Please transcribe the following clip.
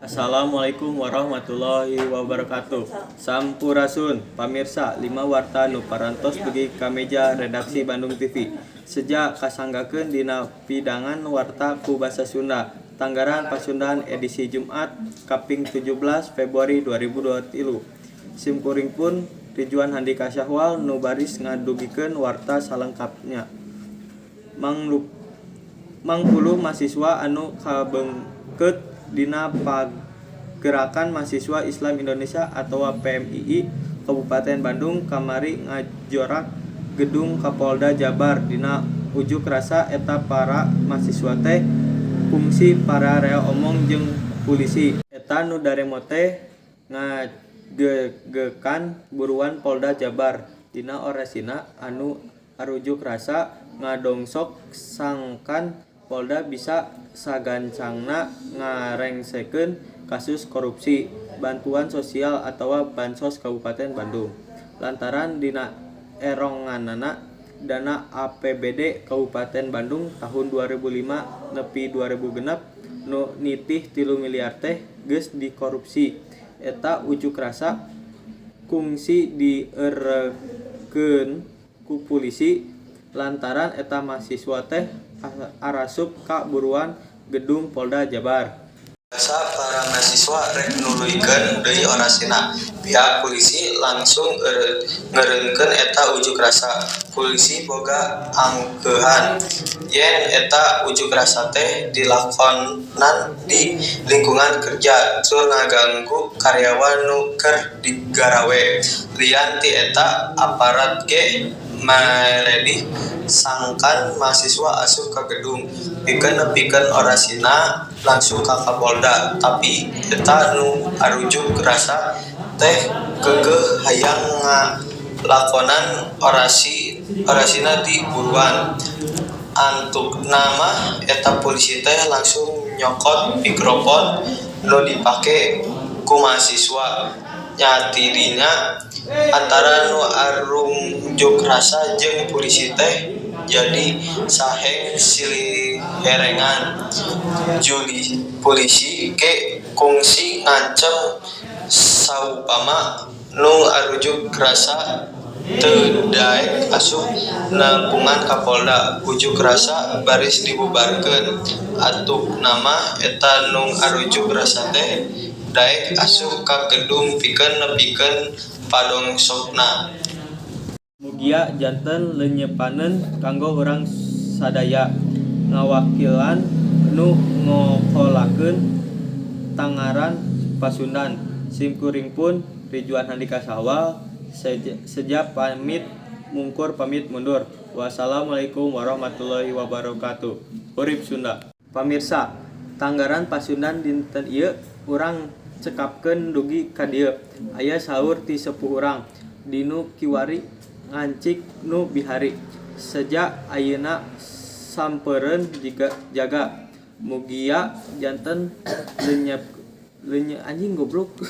Assalamualaikum warahmatullahi wabarakatuh. Sampurasun pamirsa, 5 warta nu parantos dugi ka meja redaksi Bandung TV. Seja kasanggakeun dina pidangan warta ku basa Sunda. Tanggaran Pasundan edisi Jumat kaping 17 Februari 2023. Simkuring pun Ridwan Handika Syahwal nu baris ngadugikeun warta salengkapna. Mangpuluh mahasiswa anu kabeungkeut dina Pagerakan Mahasiswa Islam Indonesia atawa PMII Kabupaten Bandung kamari ngajorak gedung Kapolda Jabar dina ujuk rasa. Eta para mahasiswa teh kungsi pararea omong jeung pulisi. Eta nu daremo teh ngagegekan buruan Polda Jabar. Dina orasina anu arujuk rasa ngadongsok sangkan Polda bisa sagancangna ngarengsekeun kasus korupsi bantuan sosial atawa bansos Kabupaten Bandung, lantaran dina eronganana dana APBD Kabupaten Bandung tahun 2005 nepi 2006 nu nitih 3 miliar teh geus dikorupsi. Eta ujuk rasa kungsi dieurekeun ku pulisi lantaran eta mahasiswa teh arasup ka buruan gedung Polda Jabar. Rasa para mahasiswa rek nuluykeun deui orasina, pihak pulisi langsung ngeureunkeun eta ujuk rasa. Pulisi boga angkeuhan yen eta ujuk rasa teh dilakonan di lingkungan kerja tur ngaganggu karyawan nu keur digarawe. Lian ti eta, aparat ge maredih sangkan mahasiswa asup ka gedung pikeun nepikeun orasina langsung ka Kapolda, tapi eta nu arujuk rasa teh keukeuh hayang ngalakonan orasina di buruan. Antukna mah eta pulisi teh langsung nyokot mikrofon nu dipake ku mahasiswa. Nya tidinya antara nu arungjuk rasa jeung pulisi teh jadi saheng siliherengan. Pulisi ge kungsi ngancem saupama nu arujuk rasa teu daek asup nepungan Kapolda, ujuk rasa baris dibubarkeun. Antukna mah eta nu arujuk rasa teh daek asup ka gedung pikeun nepikeun padongsokna. Mugia janten lenyepaneun kanggo urang sadaya, ngawakilan nu ngokolakeun Tangaran Pasundan. Simkuring pun Ridwan Handika Sahwal seja pamit mungkur, pamit mundur. Wassalamualaikum warahmatullahi wabarakatuh. Urip Sunda. Pamirsa, Tanggaran Pasundan dinten ieu urang cekapkeun dugi ka dieu. Aya saur ti sepuh urang, "Dinu kiwari ngancik nu bihari." Seja ayeuna sampeureun jiga jaga. Mugia janten lenyep lenye anjing goblok.